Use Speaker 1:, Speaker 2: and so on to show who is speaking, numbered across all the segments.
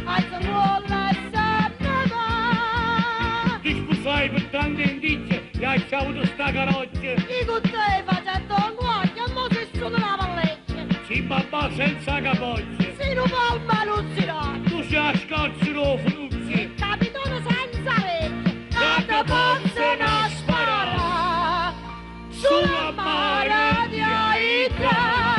Speaker 1: Alza 'ncuollo e se ne va.
Speaker 2: Ti spusai per tante indizie e hai avuto sta caroccia.
Speaker 1: Io con te facendo un guaglio e mo sei solo una palleccia.
Speaker 2: Si babà senza capoccia.
Speaker 1: Sei un palma luzzinato.
Speaker 2: Tu sei a scorza do fruzzi.
Speaker 1: Capitone senza vecchio.
Speaker 2: Che te pozzano sparare
Speaker 1: Sulla mare di Aitra.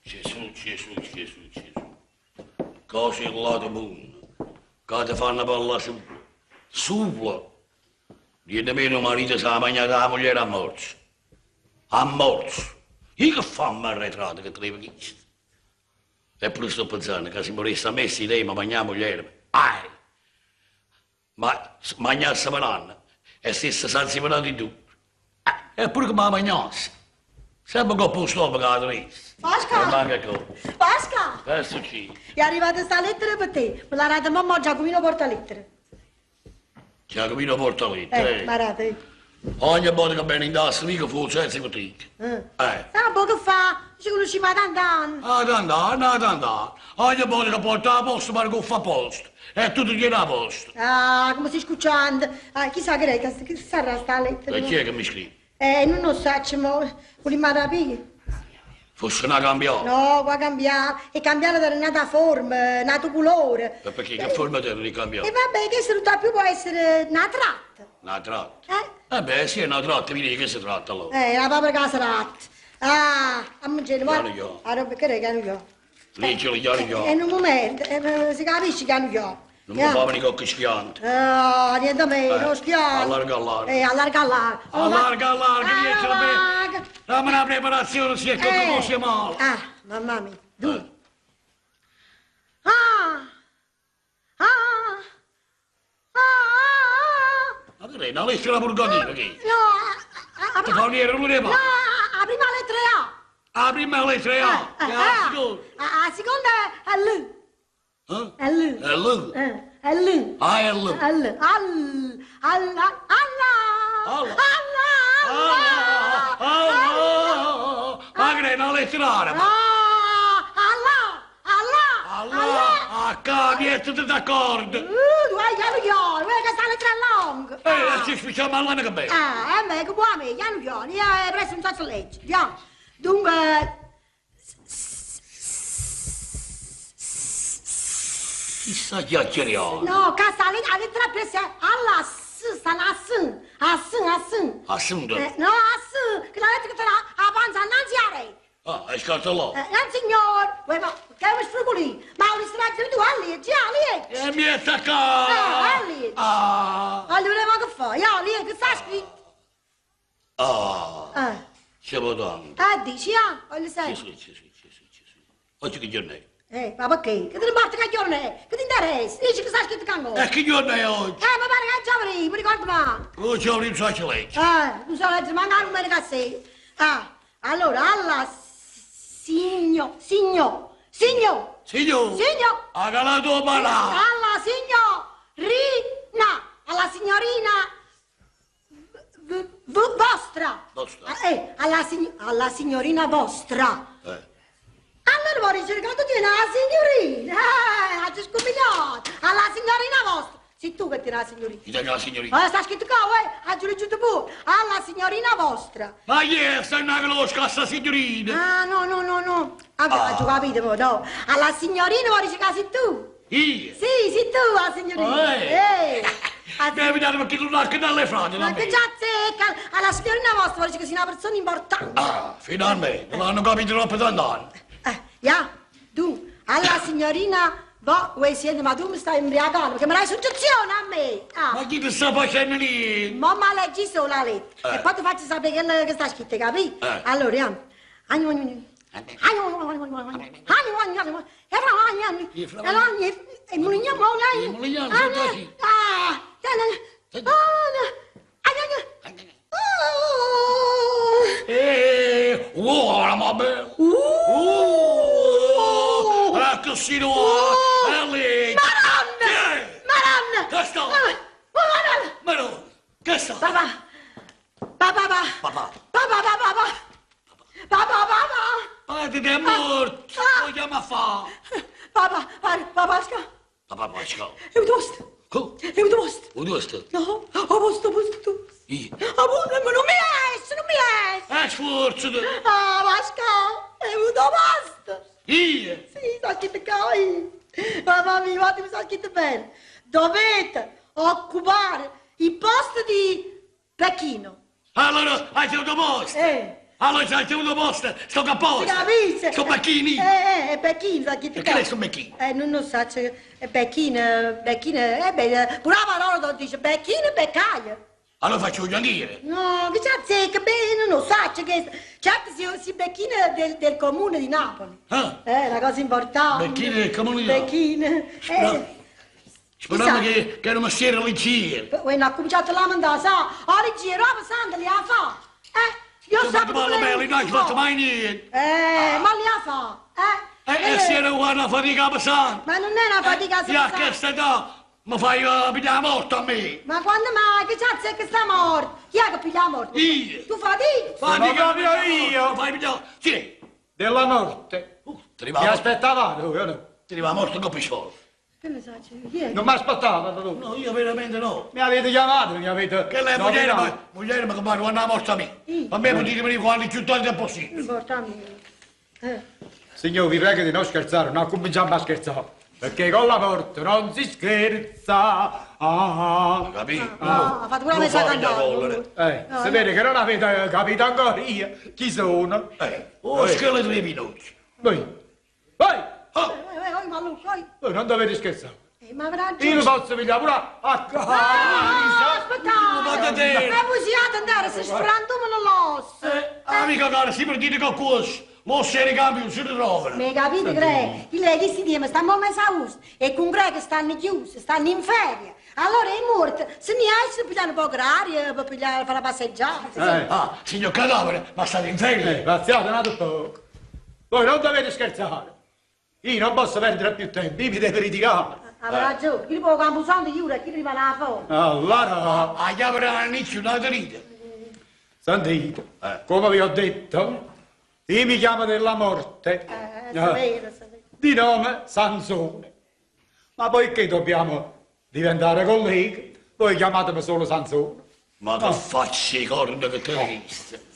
Speaker 3: Gesù, Gesù, Gesù, Gesù. Cose il lato mondo, che ti fanno parlare sopra. Sopra. Niente meno marito si è mangiato la moglie a morte. A morte. Io che fammi arretrato che trevo questo. Eppure sto pensando che se morisse a me si lei ma mangiare la moglie. Ai! Ma mangiasse per anno e se si sa di tutto. Eppure che mi mangiasse. Sempre con il stomaco la triste.
Speaker 4: Pasca!
Speaker 3: E manca cosa.
Speaker 4: Pasca!
Speaker 3: Che è successo?
Speaker 4: È arrivata sta lettera per te. Me l'ha data mamma Giacomino porta lettera.
Speaker 3: Giacomino porta lettera.
Speaker 4: Eh, guardate.
Speaker 3: Ogni volta che viene in tasca, mica fu senza fatica.
Speaker 4: Eh.
Speaker 3: Eh.
Speaker 4: Sa un po' che fa? Ci conosciamo da tanti anni.
Speaker 3: Ah, tant'anni, ah, tant'anni. Ogni volta che porta la posta, ma che fa posto. E tutto tiene a posto.
Speaker 4: Ah, come sei scucciando. Ah, chissà che, è, che sarà sta lettera.
Speaker 3: E chi è che mi scrive?
Speaker 4: Non lo so, ma vogliamo rapire.
Speaker 3: Fosse una cambiata.
Speaker 4: No, qua cambiare. E cambiare da un'altra forma, un altro colore.
Speaker 3: E perché che forma te ne cambiare?
Speaker 4: E vabbè, che se non più può essere una tratta.
Speaker 3: Una tratta?
Speaker 4: Eh?
Speaker 3: Eh beh, sì, è una tratta, vedi che si tratta allora.
Speaker 4: La papra che si tratta. Ah, a mangiare,
Speaker 3: Chiaro io.
Speaker 4: Ah, roba, che è chiaro io?
Speaker 3: Leggilo, chiaro io.
Speaker 4: E un momento, si capisce chiaro io.
Speaker 3: Non mi fa venire con schianto.
Speaker 4: Ah, niente meno, schianto.
Speaker 3: Allarga, allarga.
Speaker 4: Allarga, allarga.
Speaker 3: Allarga, allarga, riesci a bene. Dammi una preparazione, si è che così male.
Speaker 4: Ah, mamma mia. Due. Ah! Ah! Ah!
Speaker 3: Ma che è? Una lettera purgativa, che?
Speaker 4: No,
Speaker 3: Ti fa venire l'una
Speaker 4: No, la prima lettera è A.
Speaker 3: La prima lettera è A.
Speaker 4: La seconda? La seconda è L.
Speaker 3: Eh?
Speaker 4: L.
Speaker 3: È L.
Speaker 4: È L.
Speaker 3: Ah, è L.
Speaker 4: L. Al. Al. Alla.
Speaker 3: Alla.
Speaker 4: Alla.
Speaker 3: Alla. Ma che è una lettera araba?
Speaker 4: Ah, Allah. Allah.
Speaker 3: Allah. Ah, capiete d'accordo.
Speaker 4: Tu hai chiaro chiaro, guarda che sta lettera lunga.
Speaker 3: Ci facciamo alla che bella.
Speaker 4: Ah, ma che buona me, chiaro chiaro, io presto non so leggere. Andiamo. Dunque...
Speaker 3: Chissà chiacchieriamo.
Speaker 4: No, che sta la lettera presa alla S, sta la S, a S, a S.
Speaker 3: A S?
Speaker 4: No, a S, che la lettera che te la avanza annanzi
Speaker 3: Ah, hai scartato là.
Speaker 4: Non signor, vuoi ma che vuoi sfrugoli? Ma ho leggere tu a legge, a legge.
Speaker 3: E mi è attaccato.
Speaker 4: A legge.
Speaker 3: Ah.
Speaker 4: Allora ma che fai? A legge, che sta scritto?
Speaker 3: Ah.
Speaker 4: Eh.
Speaker 3: Siamo tanti.
Speaker 4: Ah, dici, ah, voglio sapere.
Speaker 3: Sì, sì, sì, sì, sì, sì. Oggi che giorno è?
Speaker 4: Ma perché? Che te ne importa che giorno è? Che ti interessa? Dici che sta scritto che ancora.
Speaker 3: E che giorno è oggi?
Speaker 4: Ma pare che già avrei, mi ricordo male.
Speaker 3: Oggi avrei un sacco legge.
Speaker 4: Non so leggere, manca non me ne cassè. Ah, allora, alla signor, signor, signor.
Speaker 3: Signor.
Speaker 4: Signor.
Speaker 3: Ha calato malà.
Speaker 4: Alla signorina, alla signorina vostra.
Speaker 3: Vostra.
Speaker 4: Alla signorina vostra. Allora vorrei cercare tu tieni la signorina. Ha già scomigliato. Alla signorina vostra. Sei tu che tieni la signorina.
Speaker 3: Chi tengo la signorina?
Speaker 4: Ah, sta scritto qua, uè, ha già leggiuto pure. Alla signorina vostra.
Speaker 3: Ma chi è? Sta una conosco sta signorina.
Speaker 4: Ah, no, no, no, no. Vabbè, ah. Ho capito poi, no. Alla signorina vorrei cercare sei tu.
Speaker 3: Io?
Speaker 4: Sì, sei tu la signorina.
Speaker 3: Ehi. Devi dare perché tu non hai dalle frate,
Speaker 4: Ma che già zecca! Alla signorina vostra vorrei che sia una persona importante.
Speaker 3: Ah, finalmente, non hanno capito troppo tanto anni.
Speaker 4: Ya, tu, alla signorina Boh, uè, sienti, ma tu mi stai imbriacando, perché mi dai soggezione a me! Ah.
Speaker 3: Ma chi ti sta facendo lì?
Speaker 4: Mo me la leggi solo la lettera
Speaker 3: Eh.
Speaker 4: e poi ti faccio sapere quello che sta scritto, capito?
Speaker 3: Eh.
Speaker 4: Allora, andiamo.
Speaker 3: Eh, uola, ma bello! Uh! Ecco si no! Eh, lì!
Speaker 4: Madonna!
Speaker 3: Eh,
Speaker 4: Madonna!
Speaker 3: Che sta?
Speaker 4: Madonna!
Speaker 3: Ma no! Che sta?
Speaker 4: Papà! Papà, papà!
Speaker 3: Papà.
Speaker 4: Papà, papà, papà! Papà, papà!
Speaker 3: Padre è morto!
Speaker 4: Ah.
Speaker 3: Vogliamo a fare?
Speaker 4: Papà, papà, Pasca!
Speaker 3: Papà Pascal.
Speaker 4: È un toast!
Speaker 3: Co?
Speaker 4: È un toast!
Speaker 3: O dove
Speaker 4: No, ho posto, posto.
Speaker 3: Io.
Speaker 4: Ah, ma non mi esce, non mi esce!
Speaker 3: Eh, sforzati!
Speaker 4: Ah, Pascal, è un toast!
Speaker 3: Io!
Speaker 4: Sì, sta scritto qua. Mamma mia, guarda, mi sta scritto bene. Dovete occupare il posto di Pechino.
Speaker 3: Allora, hai tenuto posto!
Speaker 4: Eh.
Speaker 3: Allora, hai tenuto posto! Sto a
Speaker 4: Si
Speaker 3: posto!
Speaker 4: capisce?
Speaker 3: Sto Bacchini!
Speaker 4: Eh, Pechino, sta scritto
Speaker 3: Perché
Speaker 4: qua.
Speaker 3: lei sto Bacchini?
Speaker 4: Non lo so, c'è- Pechino, Pechino, beh, pure la parola dice Pechino e Beccaia.
Speaker 3: Allora faccio gli anch'io!
Speaker 4: No, che c'è zecca, beh, non lo so, c'è che... Certo, si, si becchina del comune di Napoli.
Speaker 3: Ah.
Speaker 4: È una cosa importante.
Speaker 3: Becchina del comune di Napoli.
Speaker 4: Becchina.
Speaker 3: No. Speriamo
Speaker 4: Chissà.
Speaker 3: che, che non mi sia leggero!
Speaker 4: Poi hanno cominciato a lamentare, sa, a leggere, roba santa li ha fa. Io
Speaker 3: Sono
Speaker 4: so
Speaker 3: fatto male bello, non ci fatto mai niente!
Speaker 4: Ma li ha fa, eh.
Speaker 3: E se era una fatica pesante!
Speaker 4: Ma non è una fatica
Speaker 3: Io a
Speaker 4: senza...
Speaker 3: questa età mi fai pigliare la morte a me!
Speaker 4: Ma quando mai? Che c'è zecca sta morta? Chi è che piglia la morte?
Speaker 3: Io.
Speaker 4: Tu fatica?
Speaker 3: Fatica
Speaker 2: proprio io.
Speaker 3: Fai pigliare... Sì!
Speaker 2: Della morte.
Speaker 3: Ti arriva
Speaker 2: Mi
Speaker 3: la morte,
Speaker 2: aspettavate voi o no?
Speaker 3: ti arriva la morte con pistola!
Speaker 4: Che ne so, c'è- chi è?
Speaker 2: Non mi aspettavate voi.
Speaker 3: No, io veramente no!
Speaker 2: Mi avete chiamato, mi avete...
Speaker 3: Che lei moglie,
Speaker 2: nominato.
Speaker 3: ma, moglie ma come quando la morte a me?
Speaker 4: Sì.
Speaker 3: A me potete venire quando più tardi è possibile.
Speaker 4: Importa a me.
Speaker 2: Signor, vi prego di non scherzare, non cominciamo a scherzare. Perché con la morte non si scherza. Ah,
Speaker 3: Capito?
Speaker 4: No, ha fatto pure la
Speaker 3: Non
Speaker 4: messa
Speaker 3: fa pigliare
Speaker 4: cantare.
Speaker 3: collera.
Speaker 2: Eh, si vede che non avete capito ancora io chi sono.
Speaker 3: Oh, scheletro di Pinocchio.
Speaker 2: Voi. Voi!
Speaker 3: Oh,
Speaker 4: Oh, ma lo sai.
Speaker 2: Voi non dovete scherzare.
Speaker 4: Ma avrà
Speaker 2: Io lo posso pigliare pure a...
Speaker 4: Ah, aspettate!
Speaker 3: Guarda te.
Speaker 4: Ma possiate andare, se sfrantumano l'osso!
Speaker 3: Amica cara, si per dire qualcosa, l'osso e ricambio non si ritrovano.
Speaker 4: Mi capite, Greg? Lei che si dice, stanno messa a uso e con Greg stanno chiusi, stanno in ferie. Allora è morto, se ne esce, pigliano un po' d'aria, per pigliare, fare la passeggiata. sì.
Speaker 3: Ah, signor cadavere, ma state in ferie?
Speaker 2: Paziate un altro poco. Voi non dovete scherzare. Io non posso perdere più tempo, io mi devo ritirare.
Speaker 4: Aveva ragione, chi può campusante chiude, chi rimane alla fuori.
Speaker 2: Allora,
Speaker 3: A chiamare all'inizio una rita.
Speaker 2: sentite, come vi ho detto, io mi chiamo della morte.
Speaker 4: Eh, sapete, sapete.
Speaker 2: Di nome Sansone. Ma poiché dobbiamo diventare colleghi, voi chiamatemi solo Sansone.
Speaker 3: Ma che faccia di corna che te ne visto?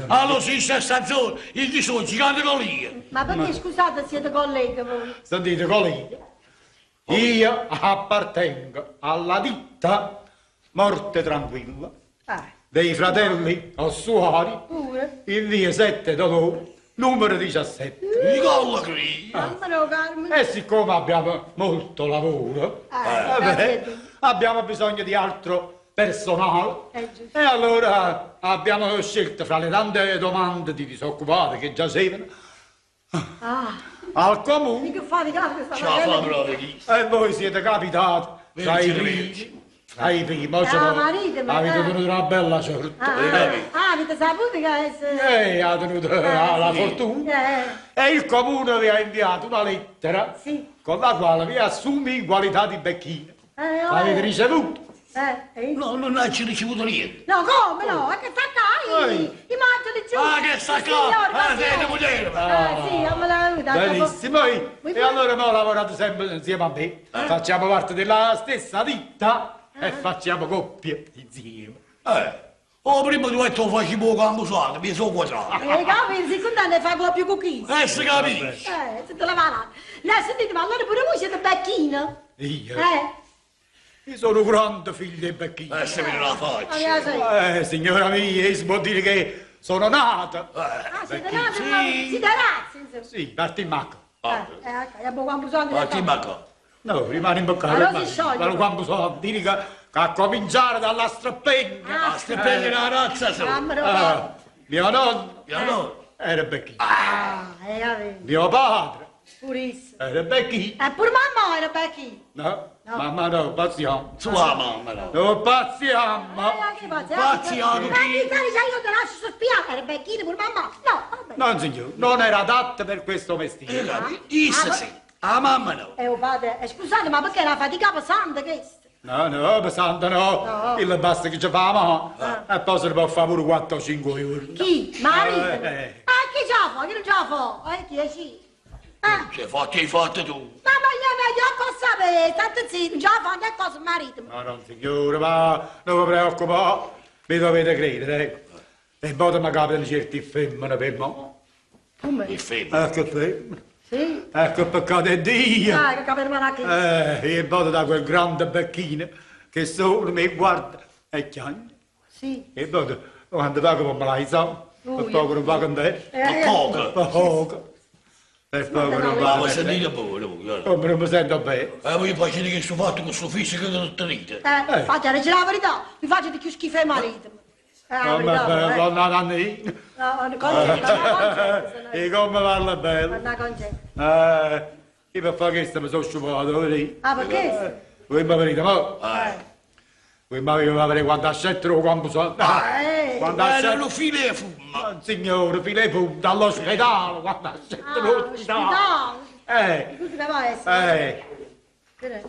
Speaker 3: Allora si sta Sansone, io ci sono gigante con lì.
Speaker 4: Ma perché, scusate, siete colleghi voi?
Speaker 2: Sentite, colleghi, io appartengo alla ditta Morte Tranquilla
Speaker 4: Ah,
Speaker 2: dei fratelli Ossuari
Speaker 4: pure.
Speaker 2: in via 7 Dolore, numero 17.
Speaker 3: Mi colla qui.
Speaker 4: Mamma Carmen.
Speaker 2: E siccome abbiamo molto lavoro,
Speaker 4: Eh,
Speaker 2: vabbè,
Speaker 4: grazie.
Speaker 2: abbiamo bisogno di altro personale.
Speaker 4: Giusto.
Speaker 2: E allora abbiamo scelto fra le tante domande di disoccupati che giacevano
Speaker 4: Ah,
Speaker 2: al comune
Speaker 4: mica fate caso che sta
Speaker 3: Ce la fa
Speaker 4: facendo.
Speaker 3: proprio chi.
Speaker 2: e voi siete capitati tra i
Speaker 3: Vedi,
Speaker 2: primi. Tra i primi, mo ce
Speaker 4: Ah,
Speaker 2: l'ho-
Speaker 4: marito, ma-
Speaker 2: avete
Speaker 4: eh.
Speaker 2: tenuto una bella sorte.
Speaker 4: Ah,
Speaker 3: Eh, capi?
Speaker 4: ah, avete saputo che...
Speaker 2: E ha tenuto la
Speaker 3: sì.
Speaker 2: fortuna.
Speaker 4: Eh,
Speaker 2: E il comune vi ha inviato una lettera
Speaker 4: Sì.
Speaker 2: con la quale vi assume in qualità di becchino. L'avete ricevuto?
Speaker 4: eh.
Speaker 3: No, non ci ricevuto niente.
Speaker 4: No, come no? È che sta qua,
Speaker 2: Ehi.
Speaker 4: i mangiali giù.
Speaker 3: Ah, che sta qua! Ah, sei moglie!
Speaker 4: Ah, sì, me l'ha avuta.
Speaker 2: Benissimo, e
Speaker 4: Voi
Speaker 2: e allora mo lavorate sempre insieme a me. Facciamo parte della stessa ditta e facciamo coppie insieme.
Speaker 3: Oh, prima tu hai detto facevo campo mi sono quadrato.
Speaker 4: Capito, si contenta di fare più con chi?
Speaker 3: Si capisce.
Speaker 4: Se te la va No, sentite, ma allora pure voi siete becchino?
Speaker 2: Io?
Speaker 4: Eh?
Speaker 2: Io sono un grande figlio di becchino.
Speaker 3: Se mi la faccio.
Speaker 4: Ah, sì.
Speaker 2: Signora mia, si può dire che sono nato.
Speaker 4: Ah, siete nati, ma siete razzi, insomma.
Speaker 2: Sì, parti in macchina.
Speaker 3: Ah.
Speaker 4: Abbiamo camposanto.
Speaker 3: Ma chi manca?
Speaker 2: No, rimane in bocca.
Speaker 4: Allora si scioglie.
Speaker 2: Ma quando sono, dire che a cominciare dalla strappegna.
Speaker 3: Ah, strappegna la razza su.
Speaker 2: Ah, mio nonno
Speaker 3: Mio nonno.
Speaker 2: era becchino.
Speaker 4: Ah, capito.
Speaker 2: Mio padre
Speaker 4: Purissimo.
Speaker 2: era becchino.
Speaker 4: E pure mamma era becchino.
Speaker 2: No, mamma no, pazziamo.
Speaker 3: Sua mamma no.
Speaker 2: No, pazziamo.
Speaker 3: Pazziamo
Speaker 4: Ma
Speaker 3: chi?
Speaker 4: in Italia io te lascio sospiare, era becchino pure mamma. No, vabbè.
Speaker 2: No, signore, non era adatta per questo mestiere.
Speaker 3: Issa sì. La mamma no.
Speaker 4: E oh padre, scusate, ma perché è una fatica pesante questa?
Speaker 2: No, no, pesante no.
Speaker 4: No.
Speaker 2: Il basta che ci fa ma. E poi se ne può fare pure 4 o 5 giorni.
Speaker 4: Chi? Marito?
Speaker 2: Eh.
Speaker 4: Ah, chi ce la fa? Chi non ce la fa? Chi è sì? Ah.
Speaker 3: C'è fatto i fatti tu.
Speaker 4: Mamma mia, meglio cosa sapere, state zitto, non ce la fa, che cosa marito?
Speaker 2: No, no, signore, ma non vi preoccupate, mi dovete credere, ecco. E poi mi capitano certi femmine per me.
Speaker 4: Come?
Speaker 3: Il femmina.
Speaker 2: Ecco femmine.
Speaker 4: Sì?
Speaker 2: Ecco peccato è Dio.
Speaker 4: Ah, che capito ma che.
Speaker 2: E poi da quel grande becchino che solo mi guarda e chiagna.
Speaker 4: Sì.
Speaker 2: E poi quando pago me la so, per poco non pago in te.
Speaker 3: Ma poco.
Speaker 2: Per poco. Per poco non
Speaker 3: Ma
Speaker 2: pago.
Speaker 3: vuoi sentire pure, voi,
Speaker 2: Come non mi sento bene.
Speaker 3: Voi facete che sto fatto con questo fisico che tenete.
Speaker 4: Infatti, era la verità, mi faccio di più schifo ai marito. La
Speaker 2: Come
Speaker 4: verità,
Speaker 2: bello,
Speaker 4: eh.
Speaker 2: nonna Nannina.
Speaker 4: No, no, concetta,
Speaker 2: E come parla bello.
Speaker 4: una concetta.
Speaker 2: Io per fare questo mi sono sciupato, vedi?
Speaker 4: Ah, perché?
Speaker 2: Voi mi venite, ma... Voi mi avete vedere quando ascettero quando sono... Quando
Speaker 3: Era
Speaker 2: ascettero...
Speaker 3: lo filo e fuma.
Speaker 2: Signore, filo e fuma, dall'ospedale, quando ascettero
Speaker 4: Ah,
Speaker 2: l'ospedale.
Speaker 4: Scusi, che va essere?
Speaker 2: Eh,
Speaker 4: Che è?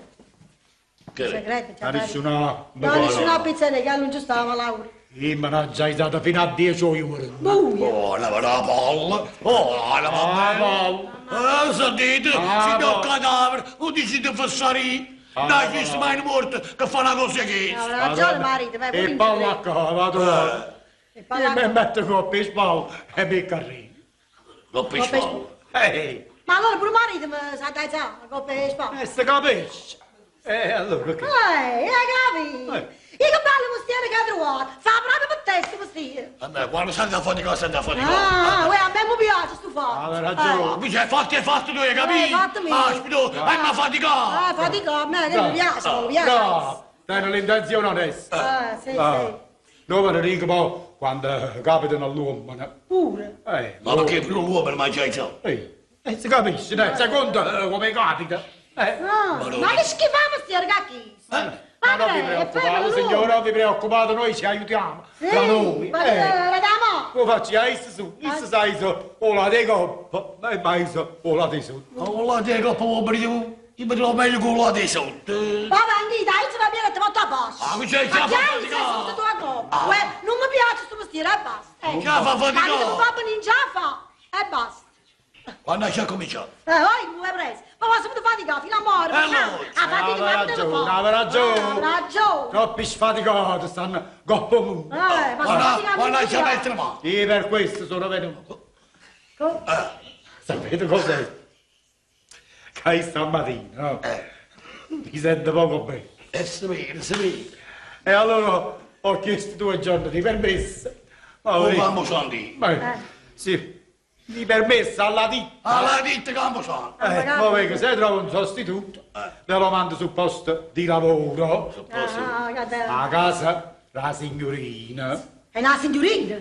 Speaker 3: Che è?
Speaker 4: Segreto,
Speaker 2: ma nessuno...
Speaker 4: No, nessuna pizzeria, che non ci stava, Laura.
Speaker 2: Io me ne già stato fino a 10 giorni.
Speaker 4: Buio.
Speaker 3: Oh, la la palla. Oh, la
Speaker 2: Ah,
Speaker 3: palla. Ah, sentite,
Speaker 2: Ah,
Speaker 3: signor
Speaker 2: boh.
Speaker 3: cadavere, non dicete fessarì. Dai, visto mai morto che fa una cosa che
Speaker 4: No, aveva ragione, marito, vai, pure
Speaker 2: E
Speaker 4: in
Speaker 2: poi
Speaker 4: giro.
Speaker 2: la cava, tu.
Speaker 4: E poi
Speaker 2: Io
Speaker 4: la-
Speaker 2: mi metto con il spalle e mi carrino.
Speaker 3: Coppa in spalla.
Speaker 2: Ehi,
Speaker 4: Ma allora pure marito mi sa dai sa, la coppa in spalla.
Speaker 2: e si capisce. E allora che?
Speaker 4: Ehi, hai capito?
Speaker 2: Eh.
Speaker 4: Io che bello mestiere che hai trovato, fa proprio per te sto mestiere.
Speaker 3: Vabbè, quando sente a fatica, sente a fatica.
Speaker 4: Ah, uè, a me mi piace sto fatto.
Speaker 2: Aveva ragione.
Speaker 3: Mi sei fatto e fatto tu, hai capito?
Speaker 4: Eh, fatto mio.
Speaker 3: Aspetta, è una fatica.
Speaker 4: Ah, fatica, a me che mi piace, mi piace.
Speaker 2: No, tieni l'intenzione onesta.
Speaker 4: Ah, sì,
Speaker 2: Ah.
Speaker 4: sì.
Speaker 2: Dove ne dico poi, quando capitano all'uomo.
Speaker 4: Pure.
Speaker 3: Ma perché più l'uomo mangia i soldi?
Speaker 2: Si capisce, dai, secondo come capita.
Speaker 4: Ah,
Speaker 3: Ma no.
Speaker 4: ma che schifo mestiere che ha chiesto?
Speaker 3: Eh?
Speaker 2: Ma non vi preoccupate, signora, non vi preoccupate, noi ci aiutiamo.
Speaker 4: Sì,
Speaker 2: Tra noi.
Speaker 4: ma la diamo.
Speaker 2: Lo faccio a su, isso sai su, o la di coppa, e mai su, o la di sotto.
Speaker 3: Oh, la di coppa, oh, io mi trovo meglio con la di sotto.
Speaker 4: Va avanti, dai, se va bene, ti porto a posto.
Speaker 3: Ah, che c'è,
Speaker 4: Ma
Speaker 3: ce la
Speaker 4: chi
Speaker 3: fa
Speaker 4: hai
Speaker 3: fatica?
Speaker 4: sotto tua coppa? Uè, non mi piace sto mestiere e basta.
Speaker 3: Ce la fa fatica.
Speaker 4: Ma non fa non ce la fa e basta.
Speaker 3: Quando c'è cominciato?
Speaker 4: Poi mi hai preso. Ma posso fatica fino a morte.
Speaker 3: Allora.
Speaker 4: A fatica
Speaker 2: Aveva
Speaker 4: ma non
Speaker 2: ragione,
Speaker 4: fa.
Speaker 2: aveva ragione.
Speaker 4: Aveva ragione.
Speaker 2: Troppi sfaticati stanno coppa mondo.
Speaker 4: Ma sfaticati
Speaker 3: Quando
Speaker 4: non
Speaker 3: ci
Speaker 4: mi
Speaker 3: mette la mano?
Speaker 2: Io per questo sono venuto.
Speaker 4: piace.
Speaker 2: Sapete cos'è? Che stamattina, no? Mi sento poco bene.
Speaker 3: Si vede, si vede.
Speaker 2: E allora ho chiesto 2 giorni di permesso. Ma
Speaker 3: Oh,
Speaker 2: io-
Speaker 3: campo santi.
Speaker 2: Ma, sì, di permesso alla ditta.
Speaker 3: Alla ditta campo santi.
Speaker 2: Ma vedo, se trovo un sostituto, me lo mando sul posto di lavoro.
Speaker 4: Ah, guarda.
Speaker 2: A casa la signorina.
Speaker 4: È una signorina?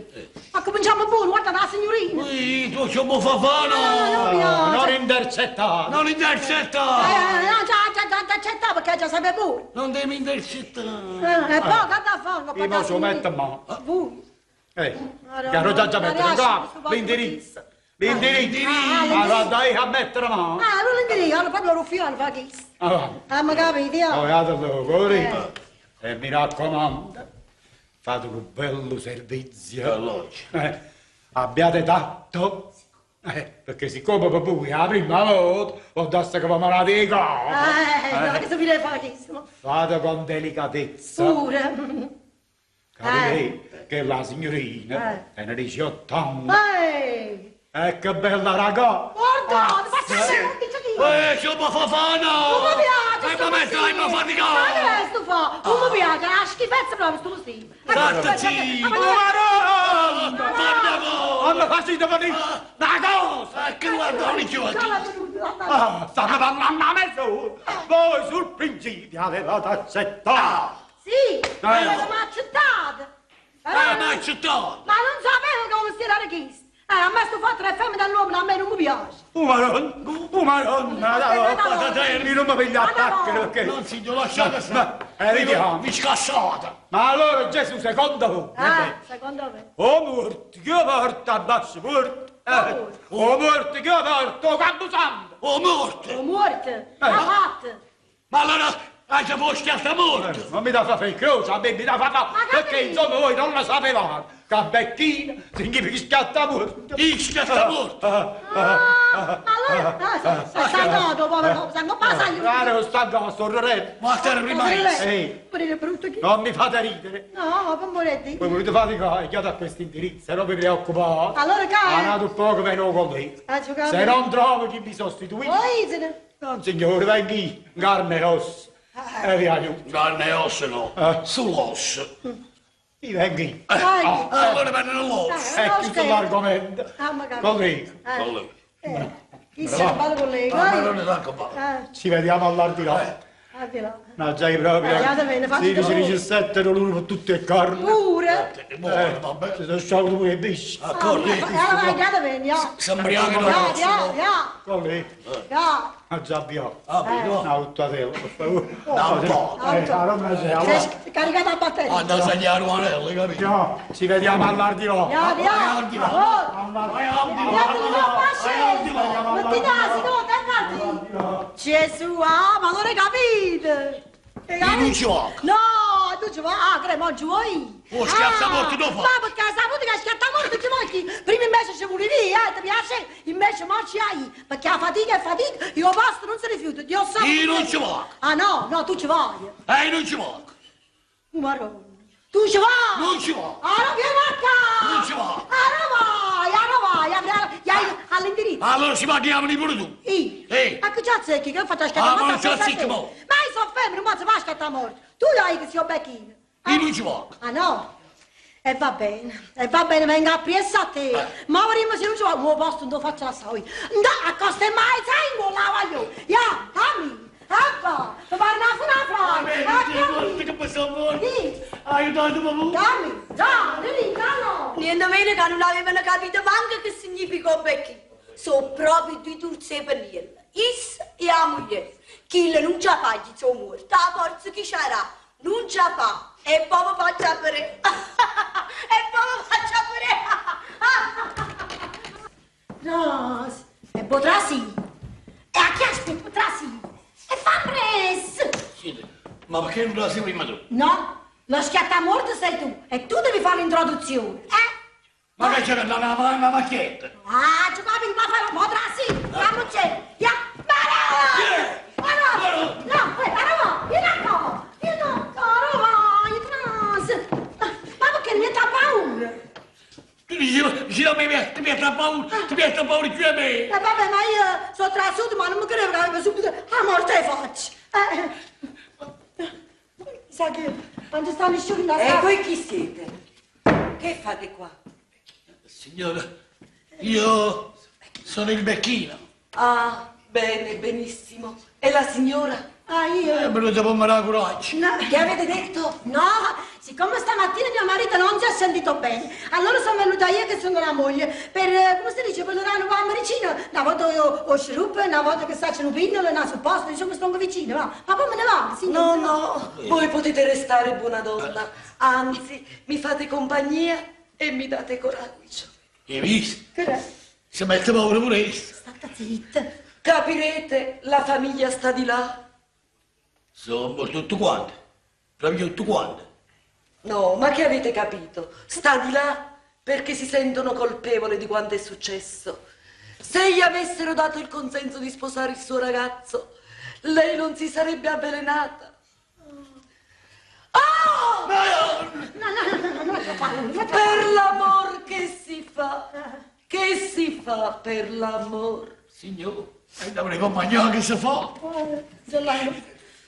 Speaker 4: Ma cominciamo buono, guarda la signorina.
Speaker 3: Ui, tu c'è un buon fafano.
Speaker 4: No, no,
Speaker 2: Non intercettare.
Speaker 3: Non intercettare.
Speaker 4: No, già, già, già, intercettare perché già sapevo pure.
Speaker 3: Non devi intercettare.
Speaker 4: E poi guarda fa,
Speaker 2: Io mo ci metto in mano.
Speaker 4: Voi.
Speaker 2: Chiaro già già mettere in capo l'indirizzo. L'indirizzo.
Speaker 4: Ah,
Speaker 2: Ma dai a mettere mano.
Speaker 4: Ah, allora l'indirizzo, allora proprio lo ruffiano fa chi.
Speaker 2: Ah,
Speaker 4: Ah, ma capite, io.
Speaker 2: Poi altro così. E mi raccomando, fate un bello servizio.
Speaker 3: Allora.
Speaker 2: Abbiate tatto. Perché siccome per voi è la prima volta, ho dato che vi malate di capo.
Speaker 4: No, che si viene facissimo.
Speaker 2: Fate con delicatezza.
Speaker 4: Pure.
Speaker 2: Capite? Che la signorina è 18 anni.
Speaker 4: Ehi!
Speaker 2: E che bella ragazza!
Speaker 4: Guarda, faccia dice chi?
Speaker 3: C'è un buon fafano.
Speaker 4: Non mi piace!
Speaker 3: E
Speaker 4: sto
Speaker 3: mi metto, e mi
Speaker 4: mestiere.
Speaker 3: fatica.
Speaker 4: Ma che è sto fa? Non mi piace, è una schifezza proprio sto mestiere.
Speaker 3: State zitto.
Speaker 2: Madonna!
Speaker 3: Guarda voi.
Speaker 2: Hanno fatto venire una cosa!
Speaker 3: Ma che guarda, non ci va.
Speaker 4: Ciao,
Speaker 2: Ah, stanno parlando a mezz'ora. Voi sul principio avevate accettato.
Speaker 4: Sì, avevamo accettato.
Speaker 3: Eh, ma accettato.
Speaker 4: Ma non sapevo come si era richiesto. A me sto fatto le femmine dall'uomo, a me non mi piace.
Speaker 2: Oh, madonna, oh, madonna,
Speaker 3: no,
Speaker 2: io non mi piglio a pacchero perché...
Speaker 3: Non signor, lasciate stare.
Speaker 2: Vediamo.
Speaker 3: Mi scassate.
Speaker 2: Ma allora Gesù, secondo voi?
Speaker 4: Ah, secondo me.
Speaker 2: O morto, che porta a basso morto? O morto, che porta, o camposanto?
Speaker 3: O morto.
Speaker 4: O morto. Ha fatto.
Speaker 3: Ma allora, anche voi schiatta morto.
Speaker 2: Non mi da fare croce, a me mi da fa perché insomma voi non lo sapevate. Che becchina significa schiatta morto.
Speaker 3: Il schiatta morto.
Speaker 4: Ah, allora, sta stanco, povero, stanco, passa aiuto.
Speaker 2: Guarda, stanco, sto ridendo.
Speaker 3: Ma te rimane.
Speaker 2: Ehi.
Speaker 4: Pure brutto chi?
Speaker 2: Non mi fate ridere.
Speaker 4: No, per moretti.
Speaker 2: Voi volete faticare, io da questo indirizzo, non vi preoccupate.
Speaker 4: Allora, che?
Speaker 2: Andate un poco meno con lei. Se non trovo chi mi sostituisce.
Speaker 4: Poi,
Speaker 2: Non signore, vengo io, in carne e ossa. E vi aiuto.
Speaker 3: Carne e ossa no, sull'osso.
Speaker 2: Io vengo io.
Speaker 3: Allora vengono l'osso.
Speaker 2: È chiuso l'argomento.
Speaker 4: Ah, magari.
Speaker 2: Collega.
Speaker 3: Collega.
Speaker 4: Chi si è collega?
Speaker 3: Ah, ma non è tanto male.
Speaker 2: Ci vediamo all'ardilà.
Speaker 4: All'ardilà.
Speaker 2: No, già proprio.
Speaker 4: Andiamo bene, faccio
Speaker 2: 16, 17, l'uno per tutte le carni.
Speaker 4: Pure.
Speaker 3: Vabbè.
Speaker 2: Si sono sciolto pure i pesci.
Speaker 3: Accordi.
Speaker 4: Allora, andiamo bene, ja.
Speaker 3: Sembriamo
Speaker 4: Ja, ja, ja.
Speaker 2: Collega.
Speaker 4: Ja.
Speaker 2: Ah, già abbiamo.
Speaker 3: Ah, no.
Speaker 2: Una uttatella, per favore.
Speaker 3: No, un po'.
Speaker 2: Allora c'è, allora.
Speaker 4: Sei caricata a batteria.
Speaker 3: Anda a segnare un anello, capito?
Speaker 2: No, ci vediamo all'ardilà.
Speaker 4: Ja, ja.
Speaker 3: All'ardilà.
Speaker 4: Gesù, ah, ma non hai capito?
Speaker 3: Io non ci vado.
Speaker 4: No, tu ci vai, ah, cremo, ci vuoi?
Speaker 3: Oh, schiatta morto dopo.
Speaker 4: Ma perché hai saputo che schiatta morto ci vuoi? Prima invece ci volevi, ti piace? Invece mo ci hai, perché la fatica è fatica, io posto non si rifiuta, Dio sa.
Speaker 3: Io non ci vado.
Speaker 4: Ah no, no, tu ci vai.
Speaker 3: Io non ci vado.
Speaker 4: Oh, maronna. Tu ci vai!
Speaker 3: Non ci vado.
Speaker 4: Ah, no, vieni a qua!
Speaker 3: Non ci vado.
Speaker 4: Ah, no vai, ah, no vai, all'indirizzo.
Speaker 3: Allora ci paghiamo pure tu.
Speaker 4: Io?
Speaker 3: Ehi.
Speaker 4: Ma che c'è secchi che ho fatto schiattare
Speaker 3: Ah, ma
Speaker 4: morto
Speaker 3: non c'è
Speaker 4: a
Speaker 3: zicco,
Speaker 4: te?
Speaker 3: mo.
Speaker 4: Ma io sono femmina, non si fa schiattare morto. Tu dai che sei becchino.
Speaker 3: Io non ci vado.
Speaker 4: Ah no? E va bene, e va bene, venga appresso a te. Ma prima se non ci va, un posto non lo faccio la storia. No, a costa mai, sai, non la voglio. Ya, dammi. Abba, mi pare una funa
Speaker 3: Che possiamo fare?
Speaker 4: Sì.
Speaker 3: Aiutatemi voi.
Speaker 4: Dammi, dammi, no.
Speaker 1: Niente meno che non avevano capito manco che significa becchino. Sono proprio due turzi per niente. Is e la moglie. Chi non ce la fa, gli sono morta. La forza chi c'era, non ce la fa. E poi mi faccia per. E poi mi faccia per.
Speaker 4: No, e potrà sì. E a chi aspetta potrà sì. E fa presto.
Speaker 3: Senti, ma perché non la sei prima tu?
Speaker 4: No, lo schiattamorto sei tu e tu devi fare l'introduzione, eh?
Speaker 3: Ma che c'è una macchietta?
Speaker 4: Ah, ci capi, ma fa potrà sì. Fammi c'è. Ya, ma no! Ma no! No, ma no, vieni a qua. Vieni a qua, vai, trans. Ma perché mi ha paura?
Speaker 3: Tu dici, dici a me, ti mette a paura, ti mette a paura più a me.
Speaker 4: E vabbè, ma io sono trasuto, ma non mi credevo che avevo subito la morte faccia. Sa che non ci sta nessuno in
Speaker 5: E
Speaker 4: casa.
Speaker 5: voi chi siete? Che fate qua?
Speaker 3: Signora, io sono il becchino.
Speaker 5: Ah, bene, benissimo. E la signora?
Speaker 4: Ah, io...
Speaker 3: È venuto per me la coraggio.
Speaker 4: No.
Speaker 5: Che avete detto?
Speaker 4: No, siccome stamattina mio marito non si è sentito bene, allora sono venuta io che sono la moglie per, come si dice, per dare una medicina. Una volta io ho sciroppo, una volta che sta un pinnolo, una supposta, diciamo sto vicino, va. Ma poi me ne vado, signora.
Speaker 5: No, no, voi potete restare buona donna. Anzi, mi fate compagnia e mi date coraggio.
Speaker 3: Hai visto?
Speaker 4: Che è?
Speaker 3: Si mette paura pure essa.
Speaker 4: State zitta.
Speaker 5: Capirete, la famiglia sta di là.
Speaker 3: Sono morti tutti quanti. Proprio tutti quanti.
Speaker 5: No, ma che avete capito? Sta di là perché si sentono colpevoli di quanto è successo. Se gli avessero dato il consenso di sposare il suo ragazzo, lei non si sarebbe avvelenata. Ah!
Speaker 4: No, no, no, no, no, no, no,
Speaker 5: Per l'amor che si fa, che si fa per l'amor?
Speaker 3: Signore, è da una compagnia che si fa.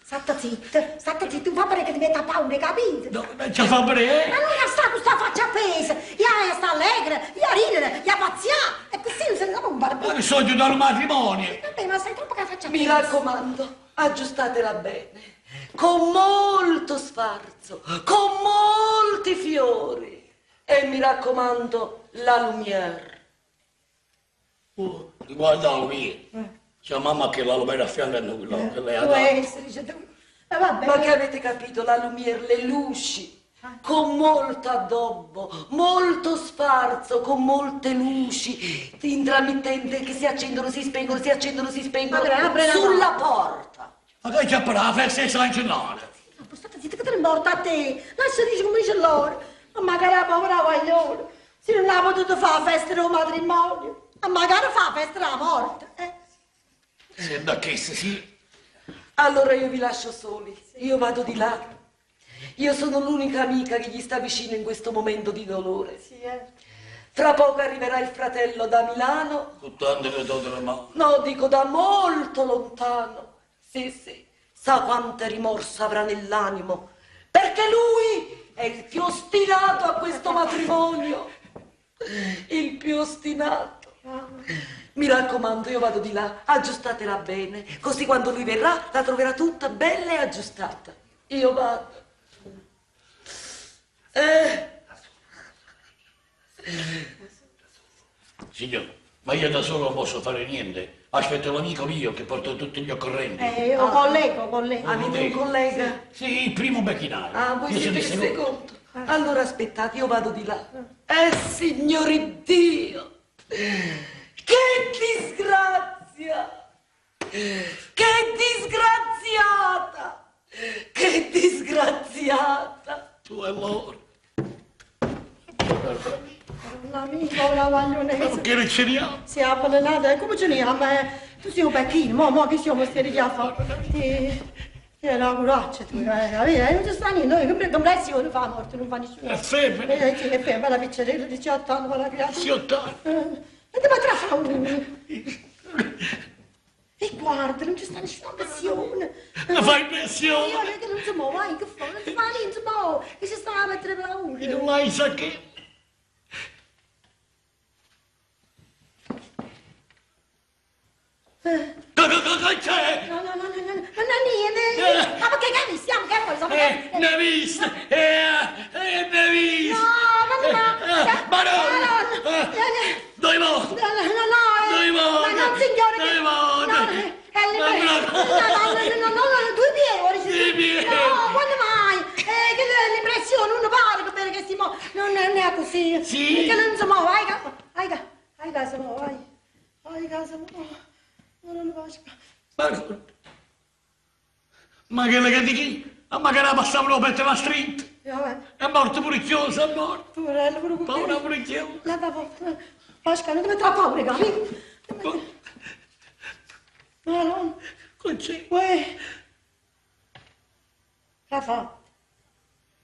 Speaker 4: State zitta, state zitta, non fa pare che ti metta paura, capito?
Speaker 3: No, non ci fa bene.
Speaker 4: Ma non sta con sta faccia appesa, ya sta allegra, ya ridere, ya pazzia, e così non se ne dà un
Speaker 3: Ma
Speaker 4: barbone.
Speaker 3: che sono dal matrimonio.
Speaker 4: Vabbè, ma ma stai troppo che faccia
Speaker 5: Mi raccomando, aggiustatela bene, con molto sfarzo, con molti fiori. E mi raccomando, la lumière.
Speaker 3: Oh, riguarda la mia. C'è mamma che la lumera a fianco a noi, là, che lei ha
Speaker 4: Può
Speaker 3: dato.
Speaker 4: essere, dice tu. E vabbè.
Speaker 5: Ma che avete capito? La lumière, le luci, con molto addobbo, molto sfarzo, con molte luci intramittente che si accendono, si spengono, si accendono, si spengono
Speaker 4: Apre, apre la
Speaker 5: sulla porta.
Speaker 3: Ma che c'è per la festa di San Gennaro?
Speaker 4: Ma state zitta che te ne morta a te. Lascia dire come dice loro. Ma magari la povera guaglione. Se non ha potuto fare la festa del matrimonio. Ma magari fa la festa della morte. Eh.
Speaker 3: Sembra che sì.
Speaker 5: Allora io vi lascio soli, io vado di là. Io sono l'unica amica che gli sta vicino in questo momento di dolore.
Speaker 4: Sì, eh.
Speaker 5: Fra poco arriverà il fratello da Milano.
Speaker 3: Con tanto che do la mano.
Speaker 5: No, dico da molto lontano. Sì, sì, sa quanto rimorso avrà nell'animo, perché lui è il più ostinato a questo matrimonio. Il più ostinato. Mi raccomando, io vado di là, aggiustatela bene, così quando lui verrà la troverà tutta bella e aggiustata. Io vado. Eh,
Speaker 3: Signore, ma io da solo non posso fare niente. Aspetto l'amico mio che porta tutti gli occorrenti.
Speaker 4: Eh, collega, o collega.
Speaker 5: avete un collega?
Speaker 3: Sì, il primo becchinaio.
Speaker 5: Ah, voi
Speaker 3: Io
Speaker 5: siete
Speaker 3: sono
Speaker 5: il secondo. Allora aspettate, io vado di là. Signore Dio! Che disgrazia! Che disgraziata! Che disgraziata!
Speaker 3: Tu e loro.
Speaker 4: L'amico, la guaglionessa.
Speaker 3: Che ne c'eriamo?
Speaker 4: Si è avvelenata, eh, come ce ne ma tu sei un becchino, mo, mo che siamo stati a fare? Ti... Ti è una curaccia tu, eh, non ci sta niente, noi che impressione fa la morte, non fa nessuno.
Speaker 3: È femmina.
Speaker 4: Sì, è femmina, la piccerella, 18 anni, fa la creatura.
Speaker 3: 18 anni.
Speaker 4: E ti metterà a fare un... E guarda, non ci sta nessuna pressione.
Speaker 3: Mi fa impressione.
Speaker 4: Io che non si muove, eh, che fa? Non si fa niente, si muove. Che si sta a mettere paura.
Speaker 3: E non l'hai sa che...
Speaker 4: Eh.
Speaker 3: Che, che, che, che c'è?
Speaker 4: No, no, no, no, no, no, no, niente. Ma perché che stiamo? Che vuoi?
Speaker 3: Eh, ne vista! Ne vista!
Speaker 4: No, ma no,
Speaker 3: Eh, ma no!
Speaker 4: no,
Speaker 3: Eh, Due volte!
Speaker 4: No, no, no, no,
Speaker 3: Due volte!
Speaker 4: Ma no, signore, che...
Speaker 3: Due volte!
Speaker 4: No,
Speaker 3: Ma
Speaker 4: no,
Speaker 3: no.
Speaker 4: no, no, no, no, due piedi,
Speaker 3: Due piedi.
Speaker 4: No, quando mai? Che l'impressione, uno pare che bene che si muove, non è così.
Speaker 3: Sì.
Speaker 4: Che non si muove, vai, vai, vai, vai, si muove, vai. Vai, si muove. No, non lo faccio.
Speaker 3: Ma, ma che le che di Ma magari passavano per la street!
Speaker 4: Vabbè,
Speaker 3: È morto pure chiuso, è morto!
Speaker 4: poverello, pure
Speaker 3: Paura pure chiuso!
Speaker 4: La va, Pasca, non ti mettere a paura, capito? No, no.
Speaker 3: Che c'è?
Speaker 4: Uè. Che fa?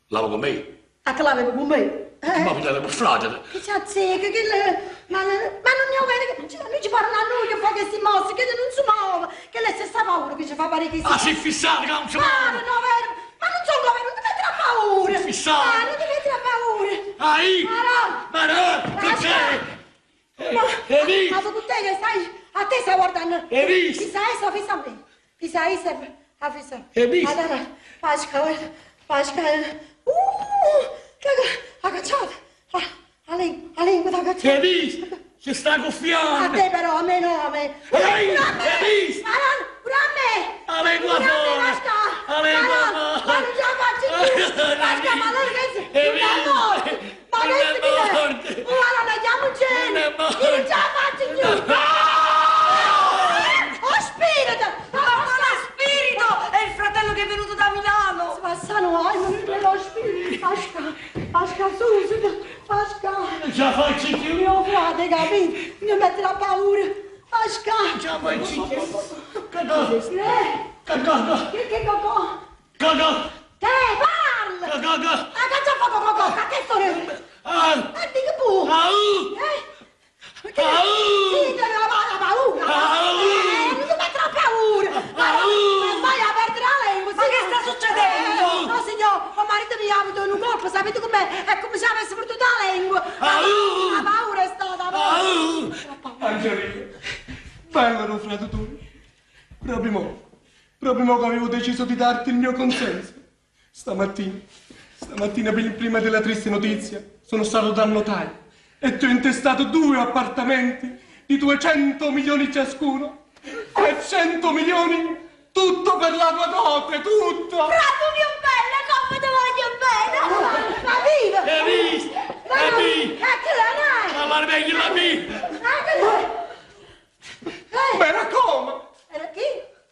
Speaker 3: Lavo con me?
Speaker 4: A che l'avevo con me? Eh?
Speaker 3: Ma mi date per frate!
Speaker 4: Che c'è azzecca, che le... Ma, ma non ne ho vede che lui ci parla a noi che fa questi mossi, che non si muove, che lei stessa paura che ci fa pare che si...
Speaker 3: Ah, si è fissato che non si
Speaker 4: Ah,
Speaker 3: muove!
Speaker 4: no, vero! Ma non sono come, non ti mettere a paura!
Speaker 3: Fissato.
Speaker 4: Ah, non ti mettere a paura!
Speaker 3: Ai!
Speaker 4: Marò!
Speaker 3: Ma no! Che c'è?
Speaker 4: Ma,
Speaker 3: Hai visto?
Speaker 4: ma tu te che stai... A te stai guardando!
Speaker 3: Hai visto?
Speaker 4: Fissa essa, fissa me! Fissa essa, ah, fissa...
Speaker 3: Hai visto?
Speaker 4: Allora, Pasca, guarda, Pasca... Che ha cacciato! Ah, a lingua, t'ha cacciato!
Speaker 3: Hai visto? Si sta
Speaker 4: A
Speaker 3: gonfiando!
Speaker 4: te però, a me no, a me!
Speaker 3: Ehi,
Speaker 4: Pure a me!
Speaker 3: hai visto?
Speaker 4: Ma non, pure a me!
Speaker 3: A lingua
Speaker 4: Pure a me,
Speaker 3: fuori!
Speaker 4: Pasca!
Speaker 3: A lingua
Speaker 4: Ma no,
Speaker 3: fuori!
Speaker 4: Ma non ce la faccio più! Pasca, ma allora che
Speaker 3: Hai
Speaker 4: non è
Speaker 3: visto?
Speaker 4: morto! Ma
Speaker 3: Non
Speaker 4: questo
Speaker 3: è
Speaker 4: chi è?
Speaker 3: morto!
Speaker 4: Guarda, chiamo
Speaker 3: Non
Speaker 4: Gene!
Speaker 3: è morto!
Speaker 4: Io non ce la faccio più! Oh, spirito!
Speaker 5: Ma quale spirito? È il fratello che è venuto da Milano!
Speaker 4: Passano, ai, ma non lo spirito! Pasca, Pasca, su, su, Pasca!
Speaker 3: Non ce la faccio più!
Speaker 4: Mio frate, capito? Mi mette la paura! Pasca!
Speaker 3: Non ce la faccio più! Che cosa?
Speaker 4: Eh,
Speaker 3: Che cosa?
Speaker 4: che che cocò?
Speaker 3: Che cosa?
Speaker 4: Te, parla!
Speaker 3: Che cosa?
Speaker 4: Ah, che c'è poco cocò? Che storia?
Speaker 3: Ah!
Speaker 4: Ah, dica pure!
Speaker 3: Au!
Speaker 4: Eh? Perché?
Speaker 3: Au!
Speaker 4: Sì, te la, la paura!
Speaker 3: Au!
Speaker 4: Non ti mettere la paura! Ma,
Speaker 3: Au!
Speaker 4: ma vai a perdere la lingua!
Speaker 5: Ma che sta succedendo?
Speaker 4: No, signor, mio marito mi ha avuto un colpo, sapete com'è? È come se avesse perduto la lingua! La,
Speaker 3: Au!
Speaker 4: la paura è stata!
Speaker 3: Au!
Speaker 2: Angelina, bello non frate tu.
Speaker 6: Proprio mo, proprio mo che avevo deciso di darti il mio consenso. Stamattina, stamattina prima della triste notizia, sono stato dal notaio e ti ho intestato due appartamenti di 200 milioni ciascuno. 300 milioni, tutto per la tua dote, tutto!
Speaker 1: Bravo mio bello, come ti voglio bene!
Speaker 4: Ma viva!
Speaker 3: Hai visto? Hai visto?
Speaker 4: E che la nai?
Speaker 3: Allora meglio la mia!
Speaker 6: Ma era coma!
Speaker 4: Era chi?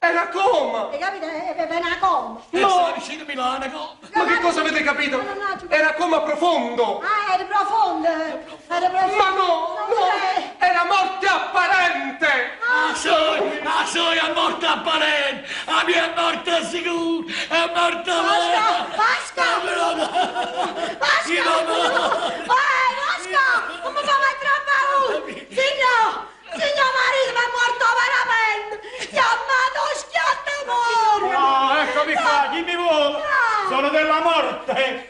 Speaker 6: Era coma!
Speaker 4: Hai capito? È una coma.
Speaker 3: E sta vicino a Milano, come?
Speaker 6: Ma che cosa avete capito?
Speaker 4: No, no, no,
Speaker 6: Era coma profondo!
Speaker 4: Ah, era profondo. Era profondo.
Speaker 6: Ma no, no, era morte apparente!
Speaker 3: Ah, soi, ah, soi, è morta apparente! La mia è morta sicura! È morta vera!
Speaker 4: Pasca!
Speaker 3: Sì, no, no.
Speaker 4: Vai, Pasca! Come fa mettere a paura? Signor, signor marito mi è morto veramente! Chiamato schiattamore!
Speaker 2: Ah, eccomi qua, chi mi vuole? Sono della morte.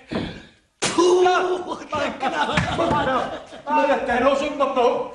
Speaker 2: Ma te lo sono un po'.